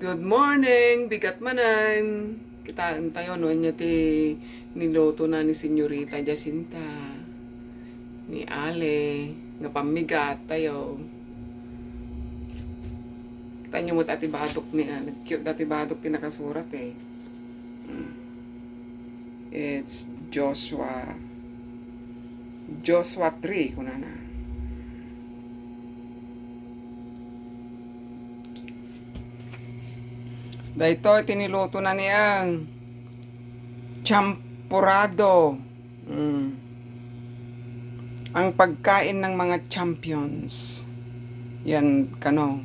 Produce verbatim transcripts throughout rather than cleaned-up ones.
Good morning! Bigat manen! Kitaentayo no ania ti nilutona ni Senyorita Jacinta, ni Ale, nga pammigattayo. Kitaenyo met a ti badok ni, ah, nag-cute da ti badok ti nakasurat, eh. Hmm. It's Joshua, Joshua three, kunana. Daytoy ti nilutona ni Eng. Champurado. Mm. Ang pagkain ng mga champions. Yan, kano.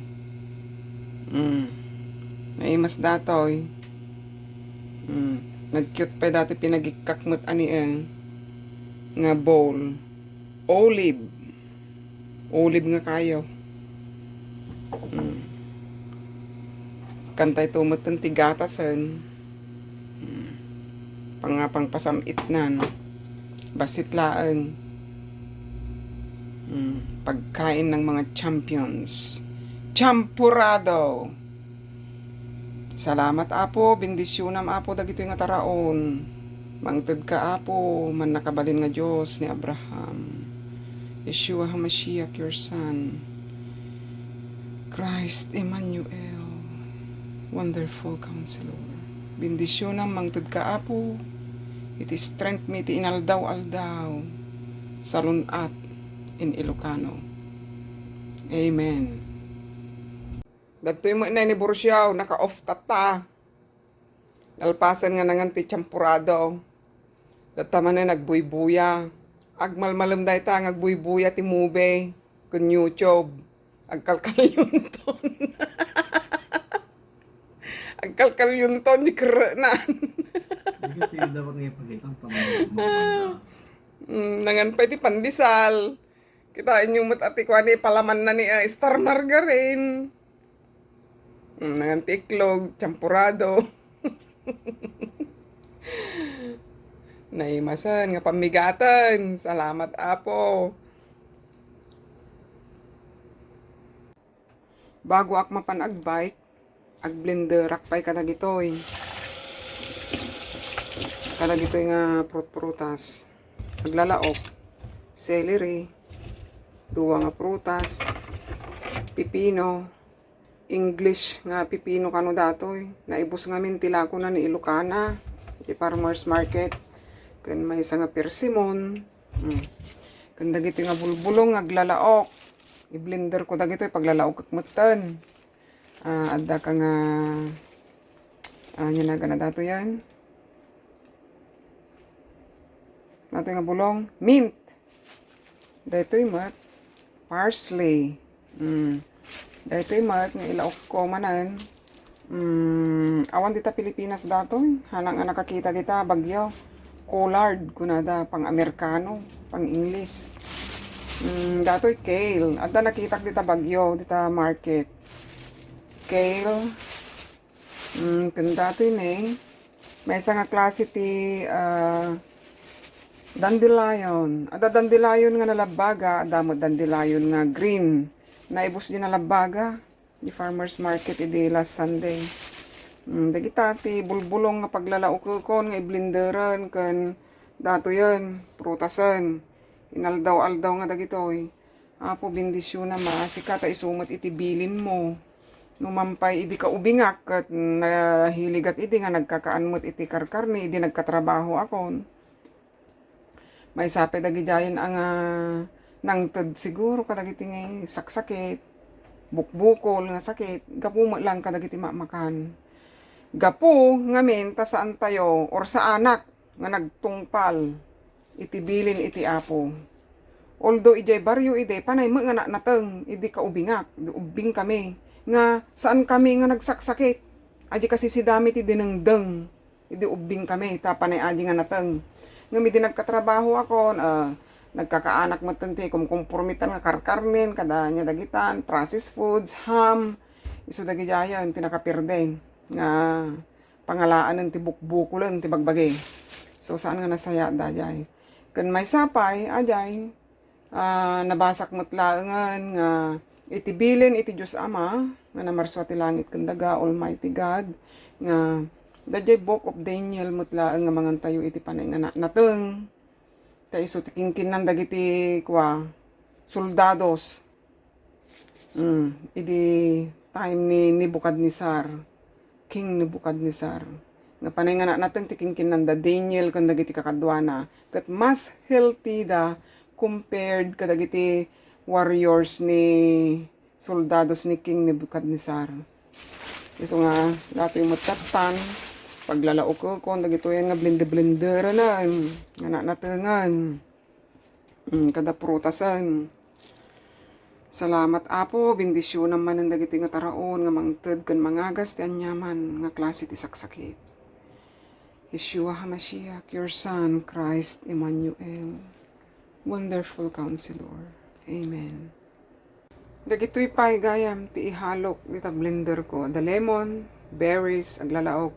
Mm. Naimas datoy. Mm. Nag-cute pay dati pinagikkak met a ni Eng nga bowl. Olive. Olive nga kayo. Mm. Kantay tumeten ti gatasen. Mm. Pangapang pasam-itnan. Bassit laeng. Mm. Pagkain ng mga champions. Champurado! Salamat, Apo. Bendisyonam, Apo, dagitoy nga taraon. Mangted ka, Apo, mannakabalin nga Dios ni Abraham. Yeshua HaMashiach, your Son. Christ Emmanuel. Wonderful Counselor. Bendisyonam, mangted ka, Apo. Iti strength mi iti inaldaw-aldaw. Salun-at in Ilocano. Amen. Dagtoy met ni Borsiaw, naka-off tatta. Nalpasen nga nangan ti champurado. Datta manen agbuybuya. Agmalmalem dayta nga agbuybuya ti movie ken YouTube. Agkalkalyonton. Agkalkalyonton di kerrenan. Di kasi dapat nga ipakita ang tama. Mm, nangan pay ti pandesal. Kitaenyo met a ti kuani palamanna ni, ah, Star Margarine. Mm, nangan ti iklog, champurado. Naimasen nga pammigaten. Salamat, Apo. Bagoak mapan agbike, agblenderak pay kadagitoy. Kadagitoy nga prut-prutas. Aglalaok, celery, dua nga prutas, pipino, English nga pipino kano datoy. Naibus ngamin ti lakona ni Ilocana, ti farmers market, ken maysa nga persimmon. Mm. Ken dagitoy nga bulbulong nga aglalaok. I-blender ko dagitoy, paglalaokek metten. Ah, adda ka nga, ah, ania nagana datoy yan? Datoy nga bulong, mint. Daytoy met, parsley. Mm. Daytoy met nga ilaokko manen. Mm, awan dita Pilipinas datoy. Hanak nga nakakita dita bagyo. Collard, kunada, pang-Amerikano, pang-Ingles. Mm, datoy kale. Adda nakitak dita bagyo, dita market. Kale. Mm, ken datoy ne. Maysa nga klase ti, ah, dandelion. Adda dandelion nga nalabbaga, adda met dandelion nga green. Naibus di nalabbaga di farmers market idi last Sunday. Mm, dagita ti bulbulong nga paglalaokekon nga i-blenderen ken datoyen, prutasen. Inaldaw-aldaw nga dagitoy. Apo, bendisyonam, maasika ta isu met iti bilinmo. No man pay idi kaubingak ket nahiligak idi nga nagkakaan met iti karkarne idi nagkatrabahoakon. Maysa pay dagidiayen a nga nangted siguro kadagiti nga saksakit, bukbukol nga sakit, gapu met laeng kadagiti makmakan. Gapu ngamin ta saantayo or saanak nga nagtungpal iti bilin iti Apo. Although idiay barrio idi, panay met nga natnateng idi kaubingak, idi ubbingkami, nga saankami nga nagsaksakit. Adi kasisidami ti dinengdeng idi ubbingkami, ta panay adi nga nateng. Ngem idi nagkatrabahoakon, ah, nagkakaanak metten ti kumkumpormitan nga karkarnen, kada ania dagitan, processed foods, ham, isu dagidiayen ti nakapierde nga pangalaanen ti bukbukolen ti bagbagi. So, saan nga nasayaat daydiay. Ken maysa pay, adiay, ah, nabasak met laengen nga Iti bilin iti Dios Ama nga namarsua ti langit ken daga, Almighty God, nga daydiay Book of Daniel met laeng nga mangantayo iti panay nga na-, nateng ta isu ti kinkinnan dagiti kua, soldados. Mm, idi time ni Nebuchadnezzar, King Nebuchadnezzar, nga panay nga na-, nateng ti kinkinnanda Daniel ken dagiti kakaduana, ket mas healthy da compared kadagiti warriors ni soldados ni King Nebuchadnezzar. Isu nga, datoy met tattan, paglalaokekon, dagitoy nga blender-blenderenen, nga nanatengan. Mm, kada prutasen. Salamat, Apo, bendisyonam manen dagitoy nga taraon nga mangted ken mangagas ti aniaman nga klase ti saksakit. Yeshua HaMashiach, your Son, Christ Emmanuel. Wonderful Counselor. Amen. Dagitoy pay gayam ti ihalok dita blenderko. Adda lemon, berries, aglalaok.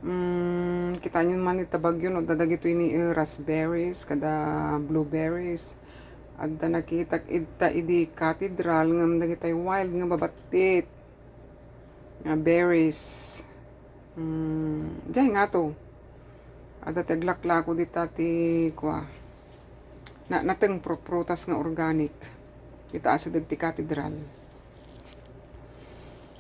Mm, kitaenyo man ita bagyo no, adda dagitoy ni, eh, raspberries, kada blueberries. Adda nakitak idta idi cathedral ngem dagitay wild nga babattit nga berries. Mm, diay ngato. Adda ti aglaklako dita ti kua. Na, nateng prutprutas nga organic. Dita asideg ti katedral.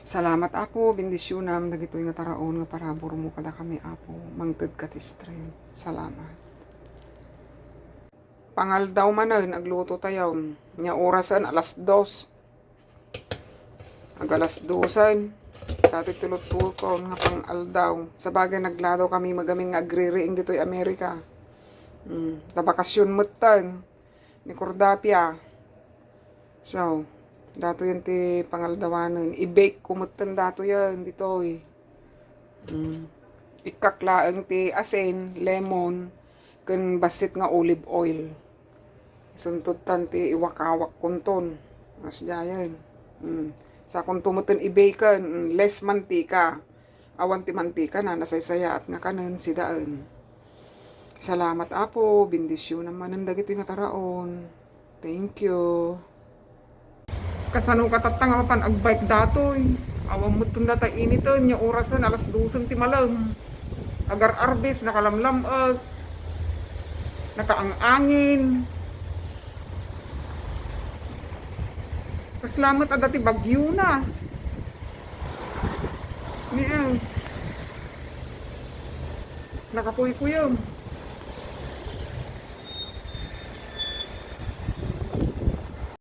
Salamat, Apo, bendisyonam dagitoy nga taraon nga paraburmo kadakami, Apo. Mangtedka ti strength. Salamat. Pangaldaw manen, agluto tayo. Nia orasen, alas dos. Ag alas dosen. Datoy ti lutokon nga pangaldaw. Sabagay, nagladaw kami met gamin nga agririing ditoy Amerika. Mm, ta bakasyon metten ni Cordapia. So, datoyen ti pangaldawanen. I-bake ko metten datoyen ditoy. Mm. Ikkak laeng ti asin, lemon, ken bassit nga olive oil. Suntottan ti iwakawak kunton. Masdiayen. Mm. Sakunto metten i-bake-en, mm, less mantika. Awan ti mantika na, nasaysayaat nga kanen, sidaen. Salamat, Apo. Bendisyonam manen dagitoy nga taraon. Thank you. Kasano ka tatta nga mapan agbike datoy? Awan metten data initen, nia orasen, alas dosen ti malem. Agar-arbes, nakalamlam-ek, nakaang-angin. Kasla met adda ti bagyona. Nia, nakakuykuyem.